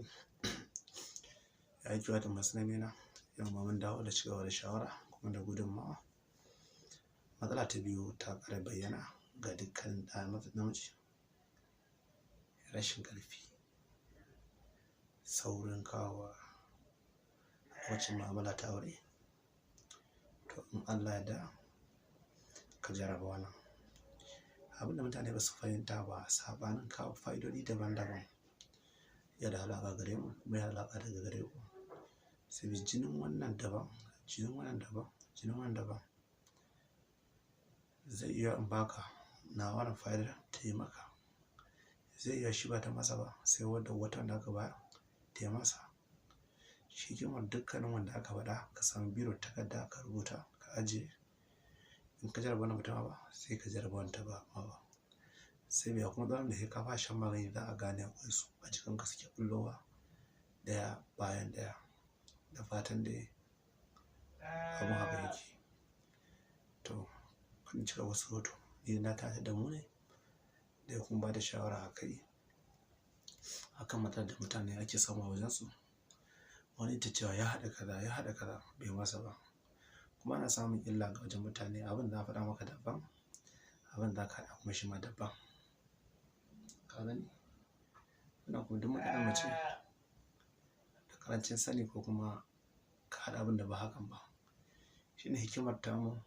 Barakatuhu. Ya aiki wata masu na yau ma mun dawo da cigaba da shawara kuma da gudunmawa. Matsala ta biyu ta ƙara bayyana ga dukkan ɗa namiji. Rashin ƙarfi, saurin kawowa wacce mu'amala ta aure. To in Allah ya yarda ka jarraba wannan. Abin da mutane ba su fahimta ba, saɓanin kawo fa'idodi daban-daban yana da alaƙa gare mu kuma yana da alaƙa daga gare ku. Saboda jinin wannan daban, jinin wannan daban, jinin wannan daban. Zai iya in baka na wannan fa'idar ta yi maka. Zai iya shi ba ta masa ba sai wadda watan da aka bayar ta yi masa. Shi hikimar dukkanin wanda aka faɗa ka samu biro takarda ka rubuta ka ajiye. In ka jarraba wannan ba ta ma ba sai ka jarraba wanda ba ma ba. Sai bai kuma tsarin da sai ka fara shan magani za a gane akwai su a jikinka suke ɓullowa ɗaya bayan ɗaya. Da fatan dai abun haka yake. To, kun cika wasu hoto. Ni na tashi da mu ne da kuma ba da shawara a kai akan matsalar da mutane ake samu a wajensu. Wani ta cewa ya haɗa kaza, ya haɗa kaza bai masa ba. Kuma ana samun illa ga wajen mutane. Abin da za a faɗa maka daban, abin da za ka haɗa kuma shi ma daban. Ka gani? Wannan kuma duk matsalar mace da ƙarancin sani ko kuma ka haɗa abin da ba hakan ba. Shine hikimar tamu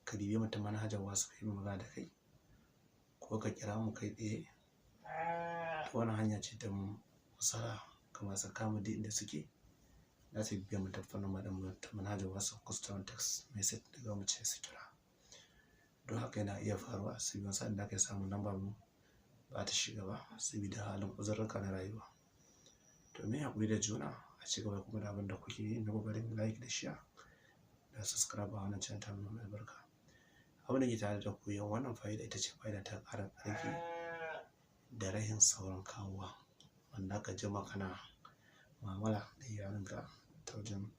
ka bibiye mu ta manhajar WhatsApp yi magana da kai ko ka kira mu kai tsaye. To wannan hanya ce ta musala ga masu kama duk inda suke. Za su bibiye mu ta fannin ta manhajar WhatsApp ko su text message daga mu ce su kira. Don haka yana iya faruwa saboda sa'in da aka samu lambar mu ba ta shiga ba saboda halin uzururruka na rayuwa. To muyi haƙuri da juna a ci gaba kuma da abin da kuke yi na ƙoƙarin like da share da subscribe a wannan channel tamu mai albarka. Abin da ke tare da ku yau, wannan fa'ida ita ce fa'ida ta ƙara ƙarfi da rahin saurin kawowa. Wanda aka jima kana mu'amala da iyalinka ta wajen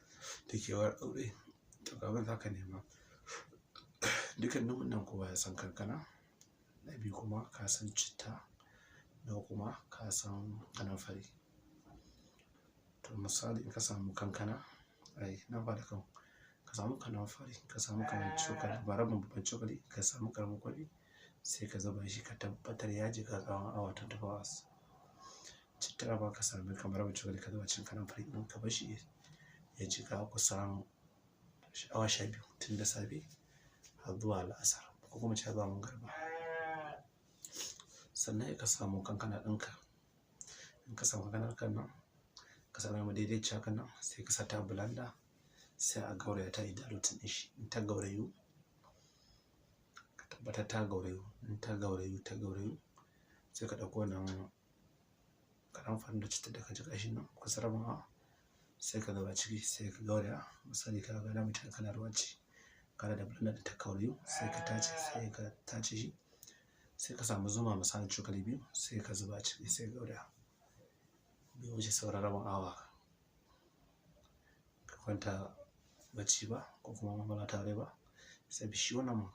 takewar aure. To ga abin da zaka nema. Dukkanin wannan kowa ya san kankana. Na biyu kuma ka san citta, na uku kuma ka san kanamfari. To misali in ka samu kankana, ai na ba da kan ka samu kanamfari, ka samu kaman cokali, ba rabin babban cokali, ka samu ƙaramin kofi sai ka zuba shi ka tabbatar ya jiƙa tsawon awa 24 hours. Citta ma ka sami kamar rabin cokali ka zuba cikin kanamfari ɗin ka barshi ya jiƙa kusan awa 12 tun da safe har zuwa la'asar ko kuma ince zuwa magariba. Sannan ka samu kankana ɗinka. In ka samu kankanar kan nan, ka sami madaidaiciya hakan nan sai ka sa ta a blender sai a gauraya ta yi diluting ɗin shi. In ta gaurayu, ka tabbatar ta gaurayu. In ta gaurayu, ta gaurayu sai ka ɗauko wannan kanamfarin da citta da ka jiƙa shi nan kusa rabin awa sai ka zuba ciki sai ka gauraya. Misali ka ga dama kankana ruwa ce, ka da blender da ta gaurayu sai ka tace shi. Sai ka samu zuma misalin cokali 2 sai ka zuba ciki sai ka gauraya. Bai wuce sauran rabin awa ka kwanta bacci ba ko kuma mu'amala ta aure ba. Saboda shi wannan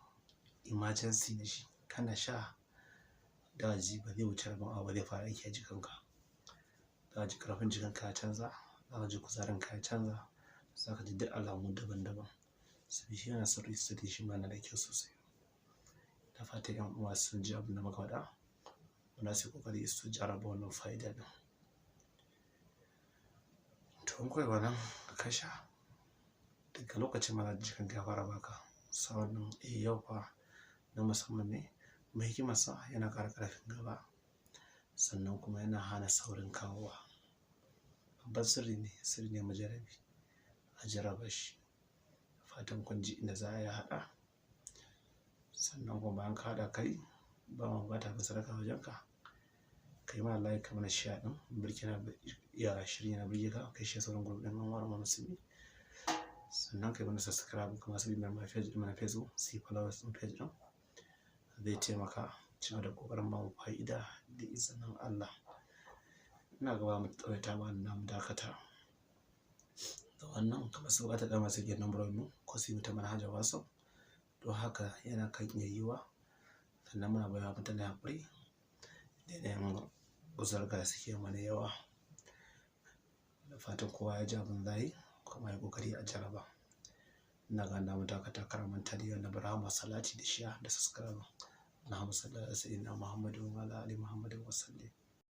emergency ne shi. Kana sha daji ba zai wuce rabin awa ba zai fara aiki a jikinka. Za ka ji ƙarfin jikinka ya canza, za ka ji kuzarinka ya canza, za ka ji duk alamu daban-daban. Saboda shi yana sirri sirri shi ma yana da kyau sosai. Da fatan 'yan uwa sun ji abin da muka faɗa. Muna su yi ƙoƙari su jarraba wannan fa'ida ɗin. To in kuwa wannan ka sha, daga lokacin ma jikinka ya fara baka sa'annan, eh yau fa na musamman ne. Kuma hikimarsa yana ƙara ƙarfin gaba sannan kuma yana hana saurin kawowa. Babban sirri ne, sirri ne mujarrabi a jarraba shi. Fatan kun ji inda za a yi haɗa. Sannan kuma bayan ka haɗa kai, ba mu buƙata abin sadaka wajenka. Ka yi mana like, ka mana share ɗin. Birki na iya shiri na birge ka, kai share sauran group ɗin 'yan uwa musulmi. Sannan ka yi mana subscribe kuma su bi mana page ɗin mana Facebook, su yi followers ɗin page ɗin. Zai taimaka cewa da ƙoƙarin bamu fa'ida da izinin Allah. Ina gaba mu tsawaita ba nan mu dakata. Da wannan kamar su buƙatar dama su iya number mu ko su yi ta manhajar WhatsApp. Don haka yana kan iya yiwuwa. Sannan muna baiwa mutane haƙuri da yanayin uzururruka da suke mana yawa. Fatan kowa ya ji abin zai kuma ya kokari a jaraba. Ina ga na dakata, kar manta da wannan Rahama salati da share da subscribe. Allahumma salli ala sayyidina Muhammadin wa ala ali Muhammadin wa sallim.